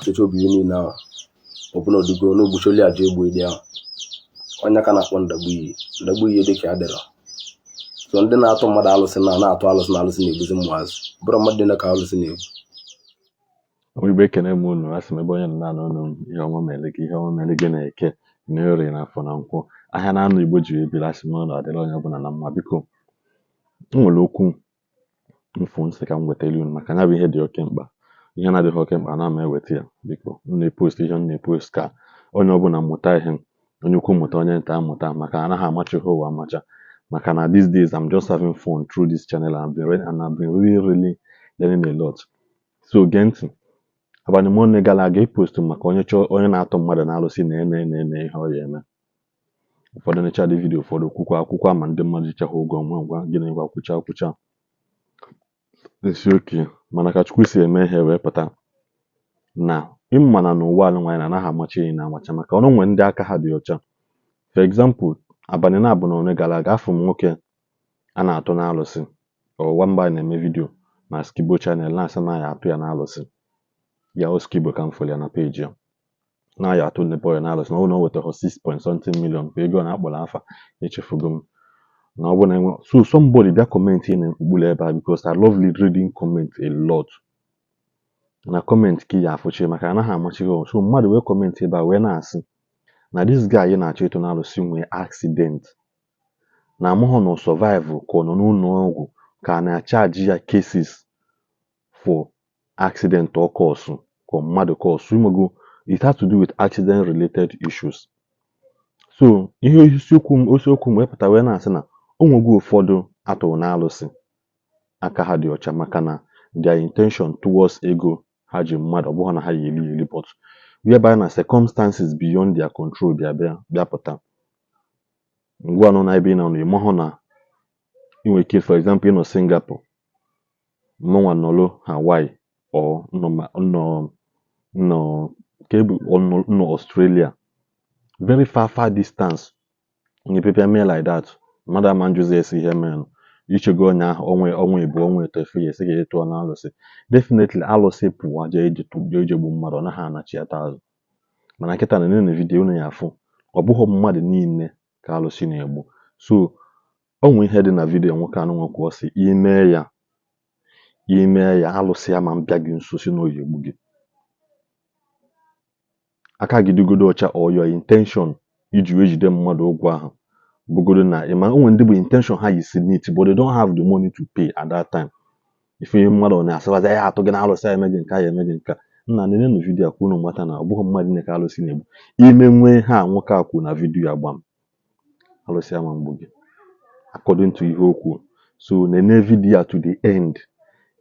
Atụchacha obi ihe niile ahụ, ọbụna odigo n'ogbucholi aja egbu edi ahụ. Onye ka na-akpọ ndagbu iyi, ndagbu iyi dị ka adịrọ. So ndị na-atụ mmadụ alụsị na na-atụ alụsị na alụsị na-egbuzi mmụazị, bụrụ mmadụ niile ka alụsị na-egbu. Ụmụ Igbo, ekene m unu. Asị m ebe onye nọ na-anụ unu, ihe ọma mere gị, ihe ọma mere gị na eke na orie na afọ na nkwọ, ahịa na anụ Igbo ji ebili. Asị m na ọ adịla onye ọbụla na mma. Biko, m nwere okwu mfu nsị ka m wetara unu, maka ya bụ ihe dị oke mkpa. Ihe na-adịghị oke mkpa na m eweta ya. Biko, m na-epost ihe m na-epost ka onye ọbụla mụta ihe, onye ukwu mụta, onye nta mụta, maka anaghị amacha ihe ụwa amacha. Maka na these days I'm just having fun through this channel and I've been really really learning a lot. So gee ntị. Abalị Mọnde gara aga, epost maka onye chọọ onye na-atụ mmadụ na-alụsị na-ene na-ene ihe ọ ya eme. Ụfọdụ necha dị video, ụfọdụ kwukwa akwụkwọ ma ndị mmadụ jicha ha ụgwọ nwa ngwa gịnị ngwa kwucha kwucha esi oke. Mana ka Chukwu si eme ihe wee pụta na ịma na n'ụwa alụ nwaanyị na anaghị amacha ihe na-amacha, maka ọnụ nwee ndị aka ha dị ọcha. For example, abalị na-abụ na one gara aga, afọ m nwoke a na-atụ n'alụsị ọwa mgbe a na-eme video na Skibo channel, na-asị na ya atụ ya n'alụsị ya. O Skibo ka m fụrụ ya na peji ya na ya atụ ndị boy n'alụsị, na ọ bụ na o wetara 6 point something million ka ego a na-akpọrọ afa, echefugo m na ọ bụ na enwe. So somebody bịa comment na mkpụrụ ebe a, because I love reading comment a lot. Na comment ka ya afụchi, maka anaghị amachi gị. So mmadụ wee comment ebe a wee na-asị na this guy na-achọ ịtụ n'alụsị nwee accident, na amụghọ na ọ survive, ka ọ nọ n'ụlọ ọgwụ, ka a na-achaji ya cases for accident ọ cause, ka mmadụ cause imego. It has to do with accident related issues. So ihe isiokwu m, isiokwu m wee pụta wee na-asị na o nwego ụfọdụ atụrụ n'alụsị aka ha dị ọcha, maka na their intention towards ego ha ji mmadụ, ọ bụghị na ha ya eri eri, but whereby na circumstances beyond their control bịa bịa bịa pụta ngwa nọ na ebe ị nọ na ịmahụ na ị nwere ike. For example, ị nọ Singapore, mụnwa nọlụ Hawaii, or nọ nọ nọ nke bụ nọ Australia, very far far distance. Nye mee like that, mmadụ ama njụzi esi ihe mere ichego onye ahụ onwe ọnwa ịbụọ, ọnwa ịtọ, efe ya esi ga ịtụọ na alụsị. Definitely alụsị pụwa jee ije jee ije gbu mmadụ, ọ naghị anachiata azụ. Mana kịta na nene video unu ya afụ, ọ bụghị mmadụ niile ka alụsị na-egbu. So o nwee ihe dị na video nwoke anụ nwoke, ọ sị ime ya, ime ya, alụsị ama mbịa gị nso, si na oyi egbu gị. Aka gị dịgodo ọcha, or your intention iji wee jide mmadụ ụgwọ ahụ bụgodo na ịma onwe ndị bụ intention ha yi si neat, but they don't have the money to pay at that time. Ife ihe mmadụ na-asịwazi ya atụ gị na alụsị ya eme gị nke a, ya eme gị nke a. Nna, nenenu video a ka unu mata na ọ bụghị mmadụ niile ka alụsị na-egbu. Ime nwee ha nwoke a kwuru na video agba m alụsị ama mgbu gị, according to ihe o kwuru. So nene video a to the end,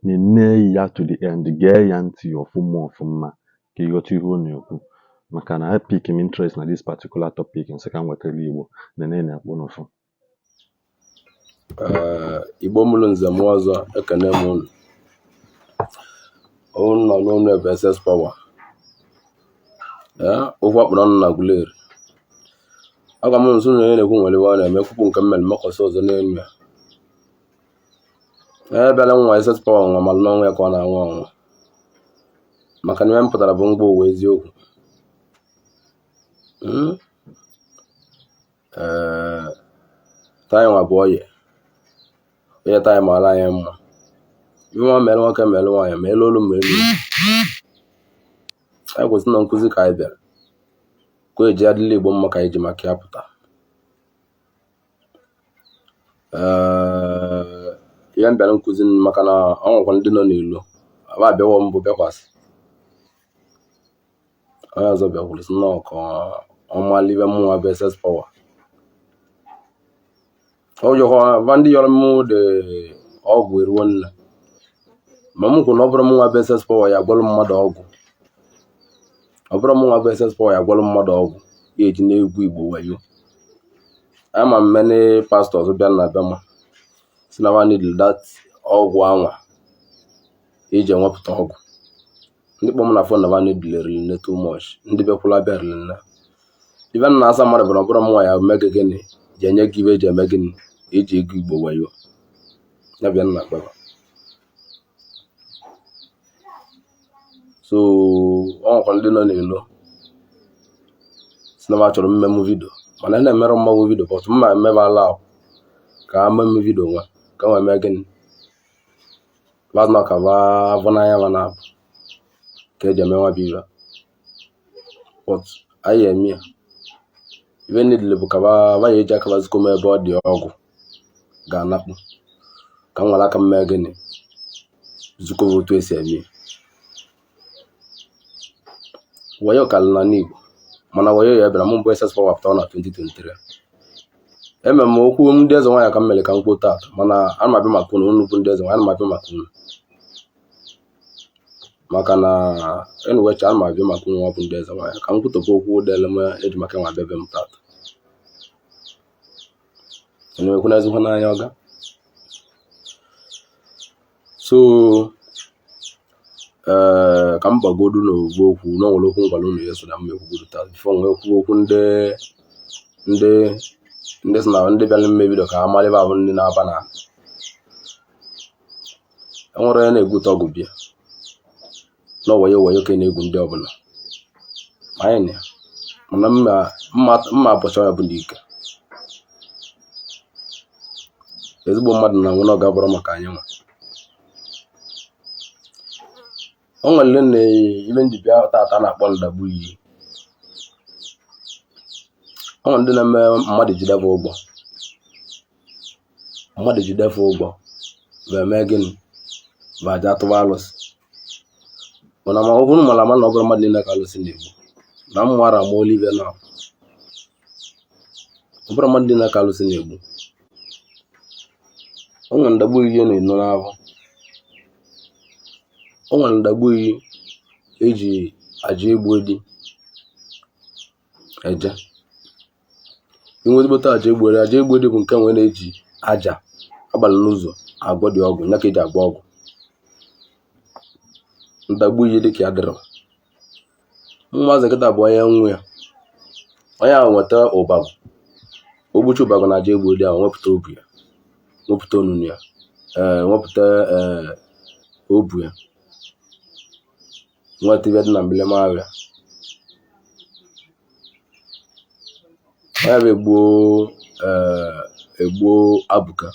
nene ya to the end, gee ya ntị ọfụma ọfụma ka ịghọta ihe ọ na-ekwu, maka na I pick m interest na this particular topic, nsị ka m wetara Igbo. Nene na akpụ n'ụfụ. Ee, Igbo mụrụ nze m ọzọ, ekene m unu. Unu nọ n'ụlọ ebe SS Power. Ee, okwu akpụrụ ọnụ na Aguleri. Agwa m nso na onye na-ekwu nwere iwe ọ na-eme, kwupụ nke m mere mmakọsị ọzọ n'elu ya. Ee, bịala nwa SS Power nwa malụ n'ọnwa ya ka ọ na-anwụ anwụ, maka na ihe m pụtara bụ mgba ụwa eziokwu. Ee, taa nwa bụ oye onye taa maara anyị mma. Ife nwa mere nwoke mere nwaanyị, ma elu olu ma elu anyị kwesịrị na nkụzi ka anyị bịara ka o eji adịla Igbo mma ka anyị ji maka ya pụta. Ee, ihe m bịara nkụzi maka na ọ nwekwa ndị nọ n'ilo aba abịawo mbụ bịakwasị onye ọzọ bịakwuru sị nnọọ ka ọ mala ibe mụnwa bụ SS Power. Ọ jọkwa ba ndị yọrọ m dị ọgwụ eruo nne ma m kwuru na ọ bụrụ mụnwa bụ SS Power ya gwọrọ mmadụ ọgwụ, ọ bụrụ mụnwa bụ SS Power ya gwọrọ mmadụ ọgwụ ya eji na-egwu Igbo wayo. Ama m many pastors bịa na be m si na need that ọgwụ anwa eji enwepụta ọgwụ. Ndị kpọ m na phone na ba need riri nne too much. Ndị bịakwula bịa riri nne. Ife m na-asa mmadụ bụ na ọ bụrụ mụnwa ya eme gị gịnị ji enye gị ibe eji eme gịnị eji ego Igbo wayo ya bịa nna kpeba. So Ọ nwekwa ndị nọ n'ilo si na m achọrọ mmemme video, mana na-emere mmanwụ video, but mma emebe ala ahụ ka a mmemme video nwa ka nwe mee gịnị bazna ka ba avụ n'anya ba na-abụ ka eji eme nwa bụ ibe, but anyị eme ya. Ibe niile bụ ka ba ba ya eji aka bazikọ m ebe ọ dị ọgwụ ga-anakpu ka m nwere aka m mee gịnị zukọ otu esi eme ya. Wayo kalị na n'Igbo, mana wayo ya bịara mụ mbụ SS Power pụtara na 2023. Eme m okwu ndị eze nwaanyị ka m mere ka m kwuo taata, mana ana m abịa maka unu. Unu bụ ndị eze nwaanyị, ana m abịa maka unu, maka na enuwecha ana m abịa maka unu nwa bụ ndị eze nwaanyị ka m kwutọpụ okwu dele m eji maka nwa abịa be m taata. Enwekwu na ezigbo n'anya ọga. So ee, ka m gbagodu n'ovu okwu na onwere okwu m gwara unu ya so na m ekwugodu taa before nwee kwuo okwu ndị sị na ndị bịara mme video ka ha mara ebe ahụ ndị na-aba na enwere onye na-egwu ụtọ ọgwụ bịa na wayo wayo ka na-egwu ndị ọbụla ma anyị na ya, mana mma abọcha ya bụ n'ike ezigbo mmadụ na nwụna ọ ga-abụrụ maka anyị nwa. O nwere na ibe ndị bịa taata a na-akpọ ndagbu iyi. O nwere ndị na-eme mmadụ jidebe ụgwọ, mmadụ jidebe ụgwọ ga-eme gịnị bụ aja atụba alụsị, mana ma ọ bụrụ mara ama na ọ bụrụ mmadụ niile ka alụsị na-egbu na mmara ma olive na ọ bụrụ mmadụ niile ka alụsị na-egbu. O nwere ndagbu iyi na-eno n'ahụ. O nwere ndagbu iyi eji aja egbu edi eje inwe ezigbote aja egbu edi. Aja egbu edi bụ nke nwere na-eji aja abalị n'ụzọ agwọ dị ọgwụ ya ka eji agwọ ọgwụ. Ndagbu iyi dị ka ya dịrọ mmazi nkịta bụ onye nwe ya, onye ahụ nweta ụbagụ ogbuchi ụbagụ na aja egbu edi ahụ, nwepụta obu ya, nwepụta onunu ya, ee, nwepụta ee obu ya, nweta ibe dị na mbilima ahụ ya. Onye bụ egbuo ee egbuo abụka,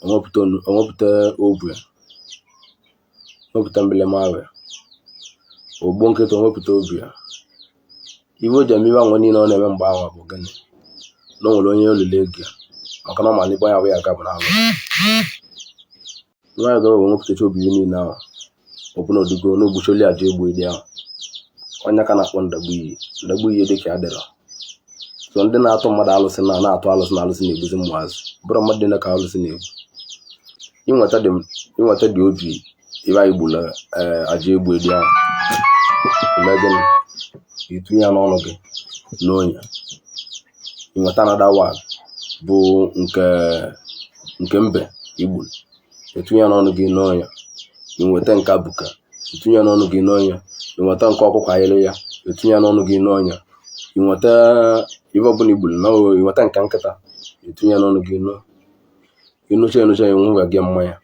onwepụta obu ya, nwepụta mbilima ahụ ya, ogbo nkịta, onwepụta obu ya. Iwe o ji eme iwe anwa niile ọ na-eme mgbe ahụ bụ gịnị? Na o nwere onye olile ego ya, maka na ọ ma na ibe ya bụ ya ga bụ na alụ nwa ya gawa nwepụtacha obi ya niile ahụ ọbụna odigo na ogbucholi aja egbu edi ahụ. Onye ka na-akpọ ndagbu iyi. Ndagbu iyi dị ka ya dịrọ. So ndị na-atụ mmadụ alụsị na na-atụ alụsị na alụsị na-egbuzi mmụazị, bụrụ mmadụ niile ka alụsị na-egbu. Inweta dị obi ibe anyị gburu aja egbu edi ahụ, ime gịnị? Itinye ya n'ọnụ gị n'onya. Inweta another one bụ nke mbe igburu, etinye ya n'ọnụ gị n'ọnya. Inweta nke abụka, etinye ya n'ọnụ gị n'ọnya. Inweta nke ọkụkọ ayịrị ya, etinye ya n'ọnụ gị n'ọnya. Inweta ife ọbụla igburu na inweta nke nkịta, etinye ya n'ọnụ gị nọ ịnụcha ịnụcha ya enwe gị mmanya.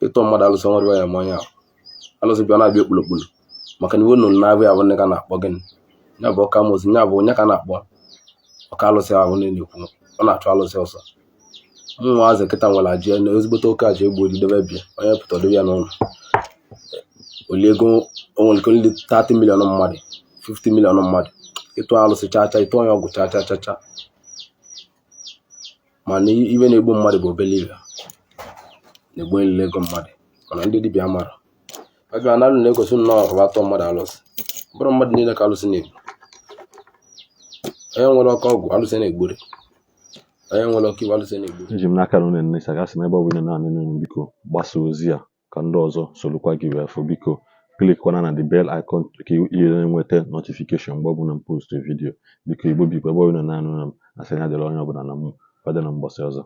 Ịtọ mmadụ alụsị nwere ya mmanya ahụ alụsị bịa na-abịa okpulokpulu, maka na iwe nụrụ na-abịa abụ ndị ka na-akpọ gịnị ya bụ ọka mozi ya bụ onye ka na-akpọ ọka alụsị ahụ na-ekwu ọ na-achụ alụsị ọsọ. Nwa azụ kịta nwere aja na ezigbote oke aja egbu odi debe bịa onye pụta dobe ya n'ụlọ olie ego. O nwere ike ndị 30 million mmadụ, 50 million mmadụ ịtụ alụsị chaa chaa, ịtụ onye ọgwụ chaa chaa chaa chaa, mana ibe na-egbu mmadụ bụ obele ibe na-egbu elile ego mmadụ. Mana ndị dibịa mara abịa na alụ na-egosi nnọọ ka atọ mmadụ alụsị, bụrụ mmadụ niile ka alụsị na-egbu. Onye nwere ọkọ ọgwụ alụsị na-egburi, onye nwere ọkụ iwe alụsị na-egburi. Eji m n'aka na unu enesa gasị m ebe ọ bụla na-anụ unu, biko gbasa ozi a ka ndị ọzọ sorokwa gị wee fụ. Biko klikwana na the bell icon ka ị na-enweta notification mgbe ọbụla m post video. Biko Igbo, biko ebe ọbụla na-anụ m, asị ya dịrị onye ọbụla na mụ fọdụ na mbọsị ọzọ.